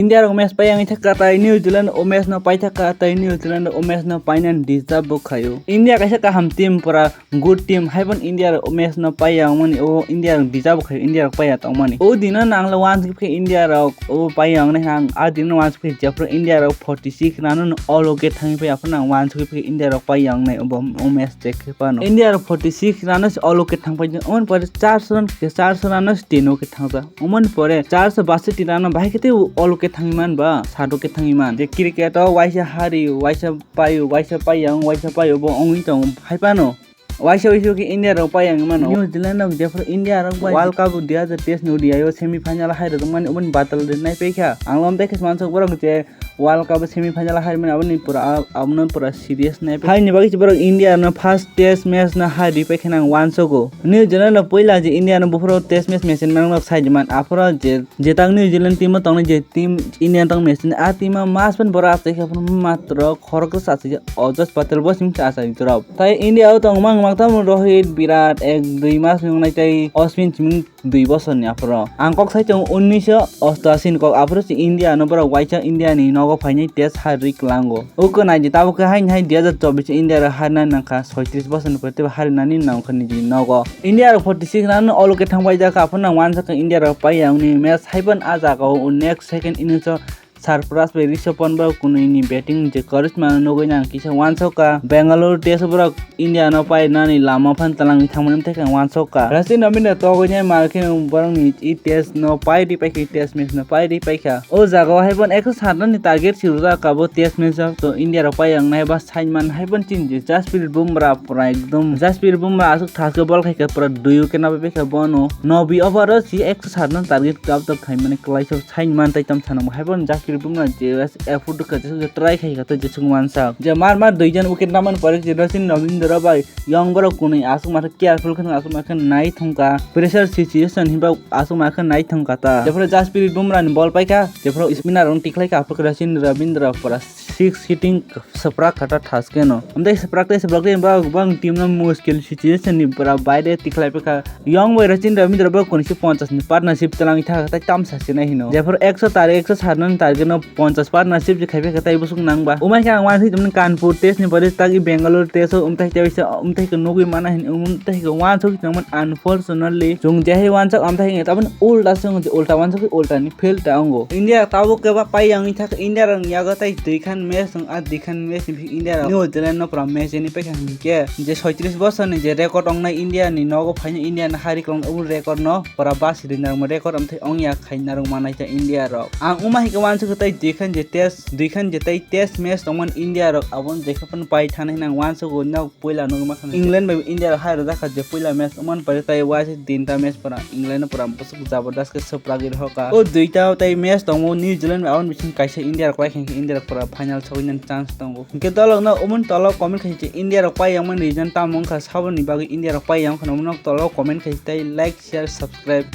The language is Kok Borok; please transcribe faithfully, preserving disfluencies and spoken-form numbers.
India rok match pai yang thaka tai New Zealand o match no pai thaka tai New Zealand o match no painani deserve bo khaio. India kaisa kaham team, pura good team, haiphano India rok o match no pai yang mani, o India rok deserve bo khaio, India rok pai ya tong mani. O dino nang le wansuk khe India rok o pai yang nai ang, a dino wansuk khe jephru India rok forty six run no all wicket thangwi pai, aphano nang wansuk khe India rok pai yang nai o match. Check khe phano India rok forty six run no all wicket thang pai, on pore char run khe char run no tin wicket thang ja. Oman pore char sa basi tira no bahai kete all wicket thangwi man ba, sat wicket thangwi man. Je cricket o waisa hari, waisa paio, waisa paiyang, waisa paio bo ongwi tong hai phano. Waisa waisa khe India rok paiyang mano. New Zealand rok jephru India rok bai World Cup dui hazar teis ni O D I o semi final hai rok mani oboni batal de nai paikha. Ang lom tekhe mansok borok je World Cup semi final hai mani aboni pura, abono pura serious nai. Haini bagwi borok India no first test match no hai rwi paikha nang wansogo. New Zealand rok puila je India no buphuru test match machine manok sai man aphuru je Jetak New Zealand team o tongnai je team India tong machine, a team o mas pen borok achai khe phano matro khoroksa achai khe Ajaz Patel bo simi achai drop. Tai India o tong mang mang tamo Rohit, Virat ek dui mas ni wngnai tai Ashwin simi dui bosor ni aphuru. Ang kok sai tongo unnish ostashi ni kok aphuru se India no borok waisa India ni nogo phainai test hai rwi kwlango. O kwnai di tabuk khe haini hai dui hazar chobbish India rok harina nangkha soitris bosor ni pore teibo harinani nangkha niji nogo. India rok forty six run no all wicket thang pai jakha, aphuru nang wansa khe India rok pai yang ni match hai ban a jaga o next second innings o surprise bai Rishabh Pant bo kunui ni batting je charisma nugui nang kisa wansok ka. Bangalore test borok India no pai nani lama phan talang thangmani thai khe wansok ka. Rachin Ravindra togoi nai mar khe borok ni i test no pai ri pai khe test match no pai ri pai kha. O jaga o hai ban ekso sat run ni target si rwjak ka bo test match o, to India rok pai yang nai ba sain man hai ban chini je Jasprit Bumrah pura ekdom Jasprit Bumrah aswk thaske bol khai khe pura dui wicket no bai kha bono. Nobi over o si ekso sat run target kap tok khai mani kwlai sok sain man tai tam sanang hai ban Jasprit Bumrah je effort kha je try khai kha to je sung wansa je mar mar dui jan wicket naman pore je Rachin Ravindra bai Yong borok kunui aswk ma khe careful khe aswk ma khe nai thung ka. Pressure situation hinba aswk ma khe nai thung ka ta. Jephru Jasprit Bumrah ni bol pai kha, jephru spinner rok tikhlai kha, aphuru Rachin Ravindra pura six hitting swprak kha ta thas khe no. Amtwi swprak tei swprak tei ba bang team no muskil situation ni pura baire tikhlai pai kha. Yong bai Rachin Ravindra bo kunui se ponchas ni partnership twlang tha tai tam sa se nai hino. Jephru ekso tar ekso sat no target no ponchas partnership je khai pai kha tai bwswk nang ba. Umai khe ang wansuk tongmani Kanpur test ni pore tagi Bangalore test o umtai tei waisa umtai khe nugui mana hin umtai khe wansuk tongmani unfortunately. Chwng jehai wansuk umtai khe tabuk ulta se wng ulta wansuk ulta ni fail ta wngo. India tabuk khe ba pai yang thak India rang yago tai dui khan match wng a dui khan match ni India rang New Zealand no pura match ni pai kha hinkhe je soitris bosor ni je record wngnai India ni nogo phainai India ni hari kwlwng o record no pura basi rinarma record amthai ongya khai narwk manai ta India rok. Ang uma hai khe wansuk tai dui khan je test, dui khan je tai test match tongman India rok abon je khe phan pai thani hinang wansuk o nok puila nugma khan England bai India rok hai rwjak kha je puila match oman pai tai waisa dinta match pura England pura bwswk jabardast khe swprak rw hoka. O duita tai match tongo New Zealand bai aboni bising kaisa India rok pai khe India rok pura final sogwi nani chance tongo. Hinkhe dolok no umon tolo comment khai India rok pai yang mani reason tamo wngkha saboni bagwi India rok pai yang khano umon tolo comment khai tai like share subscribe.